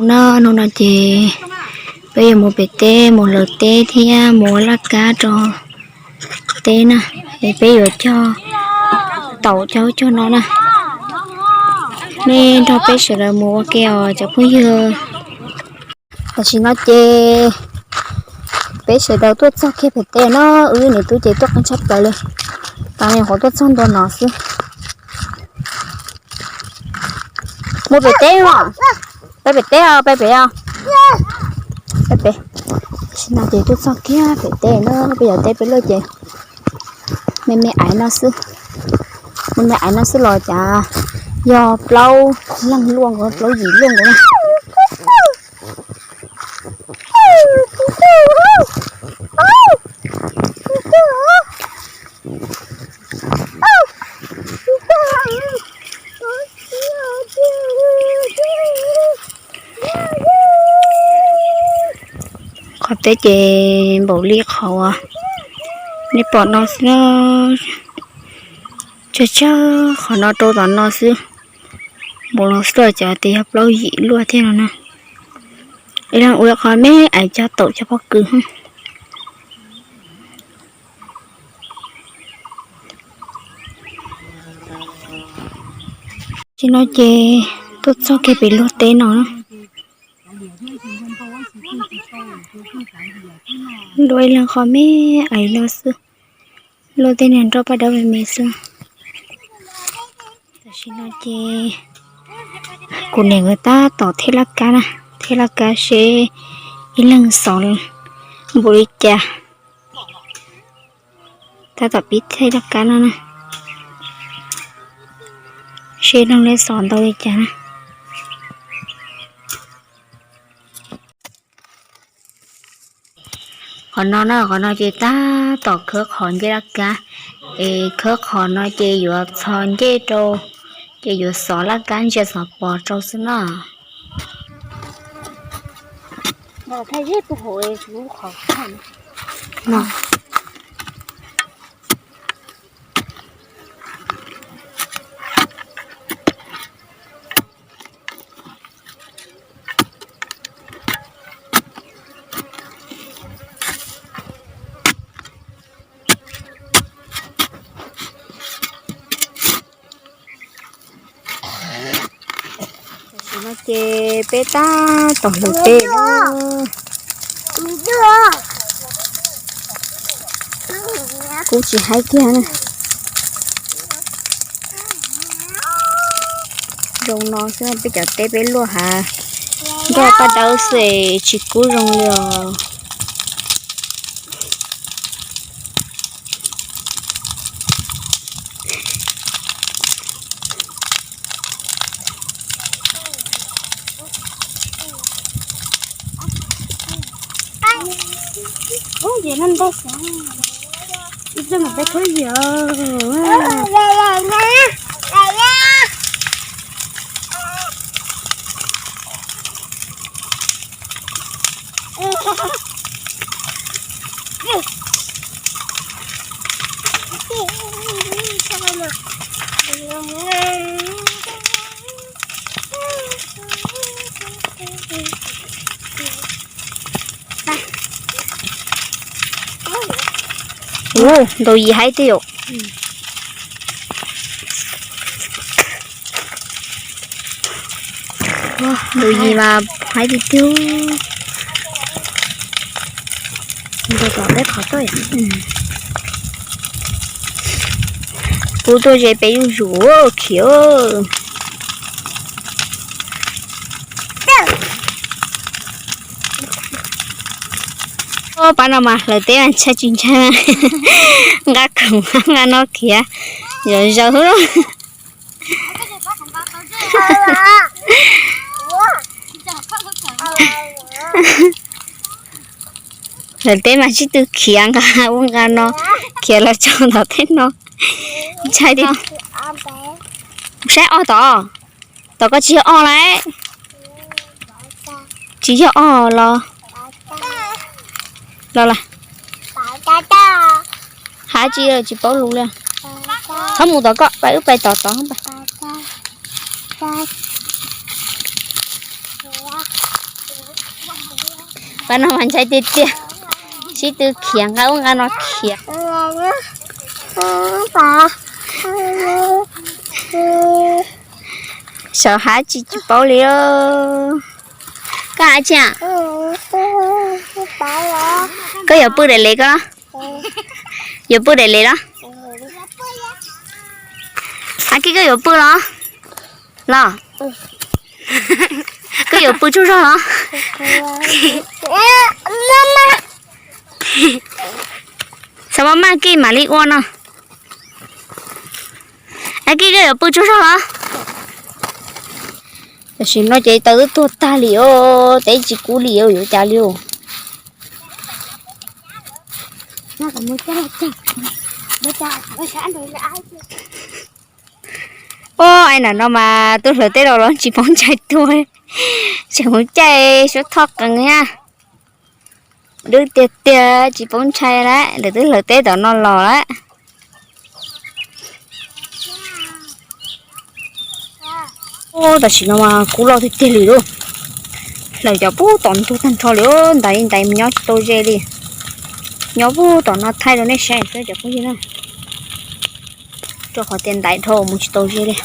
No, hnub no ces peb yuav mus pem teb, mus hlawv teb thiab mus ua laj kab rau teb na. Es peb yuav cog taum cog cog no na. Nej nrog peb sawv daws mus ua ke os cov phooj ywg. Tam sim no ces peb sawv daws tuaj txog kiag pem teb no, wb niam tub ces tuaj qeeb tshaj plaws li. Tam no nyuam qhuav tuaj txog ntua no xwb. Mus pem teb os. Peb pem teb os, peb pem os. Peb pem. Tam sim no ces tuaj txog kiag pem teb no, peb cov teb peb luaj ces me me aiv no xwb. Me me aiv no xwb los cas yog plaub leeg luaj nkaus, plaub yim luaj nkaus na. Qhov teb ces npaum li qhov uas nej pom no xwb na. Tsawg tsawg qhov no rau tom no xwb. Npaum no xwb los cas tias yog plaub yim luaj thiab no na. Ib leeg ua qhov me aiv cog taum cog pob kws. Tam sim no ces tuaj txog kiag pem luag teb no na. Luaj ib leeg qhov me aiv no xwb. Luaj tej niag nroj paj dawb me me xwb. Tam sim no ces kuv niam nkawd tab tom thej laj kab na, thej laj kab seb ib leeg xov npaum li cas. Tab tom pib thej laj kab no na, seb ib leeg xov ntau li cas na. Qhov no na, qhov no ces tab tom khawb qhov ncej laj kab, es khawb qhov no ces yuav txhos ncej rau, ces yuav xov laj kab ntsia xov pos rau xwb na. Tam sim no ces peb tab tom hlawv teb na. Kub tsis haib kiag na. Zoo no xwb, peb cov teb peb luaj hav, nroj paj dawb xwb es tsis kub zoo li os. Ua, ntaus yim haib tiag yom. Ntaus yim mas haib tiag tiag. Ntaus tom peb qhov toj. Kuv tuaj ze peb zuj zus khiav. Pab no mas hlawv teb mas ntshai tsis ntshai, nqa khoom nqa no khiav, yog zaws hwb. Hlawv teb mas sib tw khiav nqa ub nqa no, khiav los tso tom teb no, ntshai tiag. Saib ob tod, tod koj tsis yog ob lawm, tsis yog ob los, los lawm. Hais tsis, tsis paub lus li. Txhob mus tod koj, pais wb pais tod tod. Pais. Pab no mas ntshai tiag tiag, sib tw khiav nqa ub nqa no khiav. Saum hav tsis tsis paub li. Koj hav tsis? Koj yuav pw daim lev koj? Yuav pw daim lev los? Hav kij koj yuav pw los? Los? Koj yuav pw tsaug zog los? Txhob maj maj kij mam li ua no. Hav kij koj yuav pw tsaug zog los? Tam sim no ces taws twb tuag tag li os, teb tsis kub li os, yuav cas li os. Ua ai nram no mas tub hlawv teb los los tsis poob ntshai tuag, tseem mus caij suab thoj qees thiab. Dwb tiag tiag tsis poob ntshai lawm, lawv twb hlawv teb tom no los lawm. Tam sim no mas kub loj tiag tiag li lauj. Hlawv cov pub tom ntug tag nrho li, ntaiv ntaiv mus nyob tsis tau ze li. Nyob pub tom no thaij rau nej saib xwb cov phooj ywg na. Rau qhov tias ntaiv dhau mus tsis tau ze li.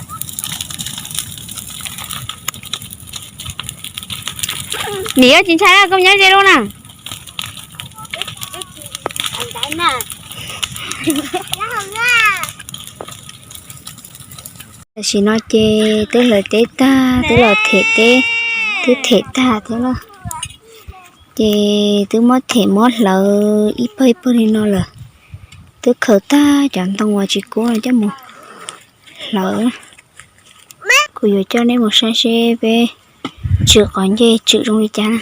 Nim yuav tsis ntshai koj nyob ze lub na. Tam sim no ces twb hlawv teb tag, twb los them teb, twb them tag thiab na. Ces twb muab them muab hlawv ib pawg ib pawg li no lawm. Twb khaws tag cov ntoo uas tsis kub no coj mus hlawv. Kuv yuav coj nej mus saib seb peb tswm qhov ncej tswm zoo li cas na.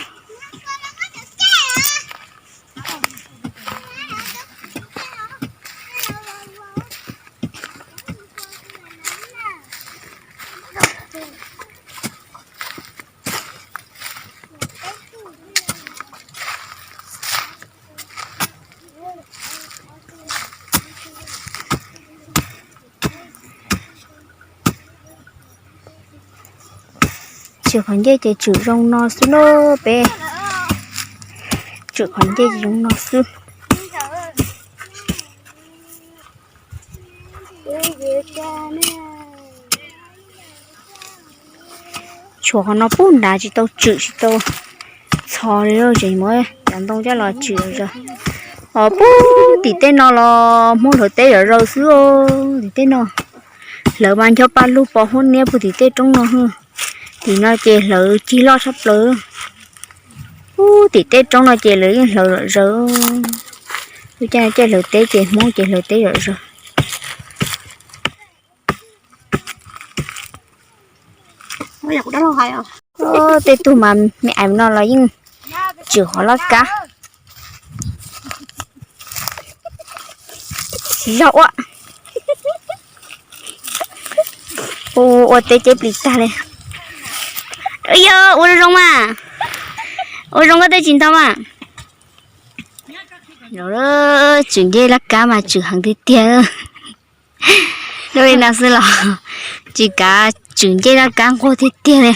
Tswm qhov ncej ces tswm zoo no xwb na peb. Tswm qhov ncej zoo no xwb. Tshuav qhov no pub nrad tsis tau tswm tsis tau txhos li, tseem muab cov ntoo coj los tswm zog. Os, pub tim tej no los Hmoob hlawv teb zom zaws xwb, tim tej no. Hlawv mas ncho pa lug pos huab niab puag tim tej roob no. Tim no ces hlawv cig loj tshaj plaws. Pub tim tej roob no ces lawv yeej hlawv zom zaws. Lub caij no caij hlawv teb ces Hmoob ces hlawv teb zom zaws. Tej tug mas me ais no los yeej tswm qhov laj kab. Tsis zog ua. Ua teb ceb plis tag li. Yog ua zoo mas, ua zoo koj tej tsis ntau mas. Tswm ncej laj kab mas tswm heev tiag tiag. Lub li no xwb los tsis kav tswm ncej laj kab nquag tiag tiag li.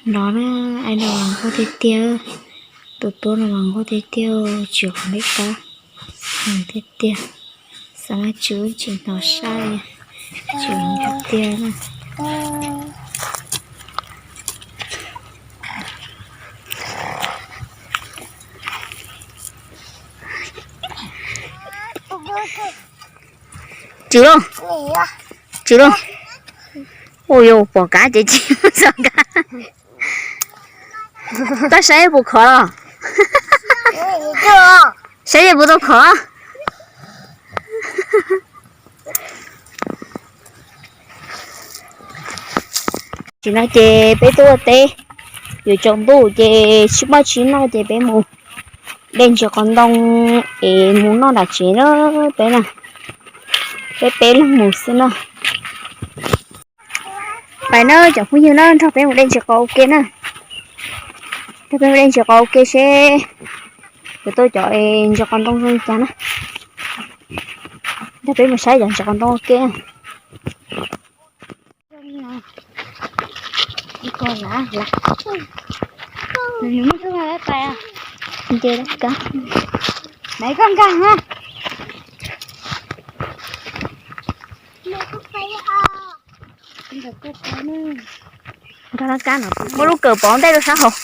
No na, ai no mas nquag tiag tiag, tus tuab no mas nquag tiag tiag, tswm qhov ncej kab heev tiag tiag. Xav mas tswm tsis hnov sai, tswm heev tiag tiag na. Tswm lauj, tswm lauj. Ua yus pom kab ces tsis txog kab. Koj saib puas khov los? Saib puas tau khov? Tam sim no ces peb tuaj ua teb, yuav tsaus ntuj ces sib paj sib noj ces peb mus de ntsis qos ntoo es mus noj nram tsev na peb na. Peb peb leeg mus xwb na. Pais na cov phooj ywg na, nrog peb mus de ntsis qos ua ke na. Nrog peb mus de ntsis qos ua ke seb Yuav tuaj cov ntsis qos ntoo zoo li cas na. Nrog peb mus saib cov ntsis qos ntoo ua ke. Nce laj kab. Nkag laj kab no, muab lub kawm pov ntej rau sab hauv.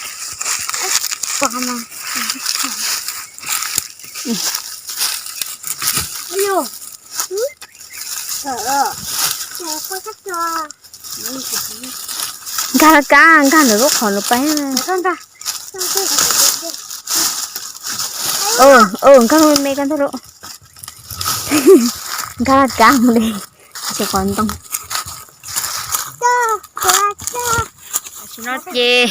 Nkag laj kab, nkag ntawm lub qhov lawv pab. Nkag me me koj ntag lauj. Nkag laj kab mus li. Ntsis qos ntoo. Tam sim no ces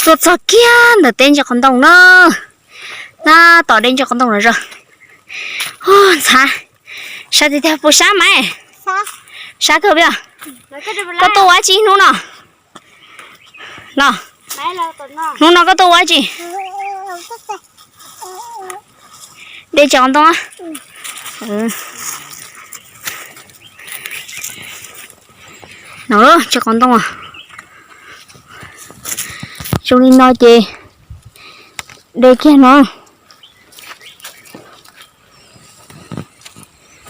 tuaj txog kiag ntawm tej ntsis qos ntoo na. Tab tom de ntsis qos ntoo no zog. Ntxhab, sab tiag tiag puas sab mas? Sab kawg peb. Koj tuaj ua dab tsi hnub no? Los, hnub no koj tuaj ua dab tsi? De ntsis qos ntoo. No ntsis qos ntoo zoo li no ces de kiag no.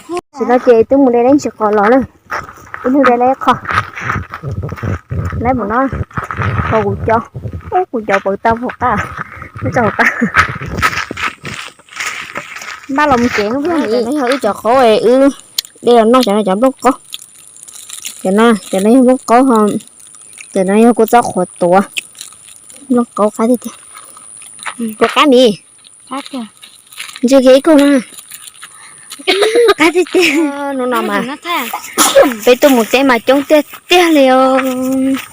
Tam sim no ces twb mus de lawv ntsis qos los na. Ib hnub de lawv ib qho. Lawv mus no, qhov kuv cov, ub kuv cov pawv tau hauv qab, ub tau hauv qab. Npaj los mus tsev hnub no yog wb cov qaub wb de los noj, cov no cov nplooj qaub. Cov no, cov no yog nplooj qaub ho, cov no yog kua txob qhuav tuav. Nplooj qaub qab tiag tiag. Puas qab mis? Ntsia kiag ib kaug no. Qab tiag tiag. Hnub no mas peb tuaj mus teb mas coob tiag tiag li os.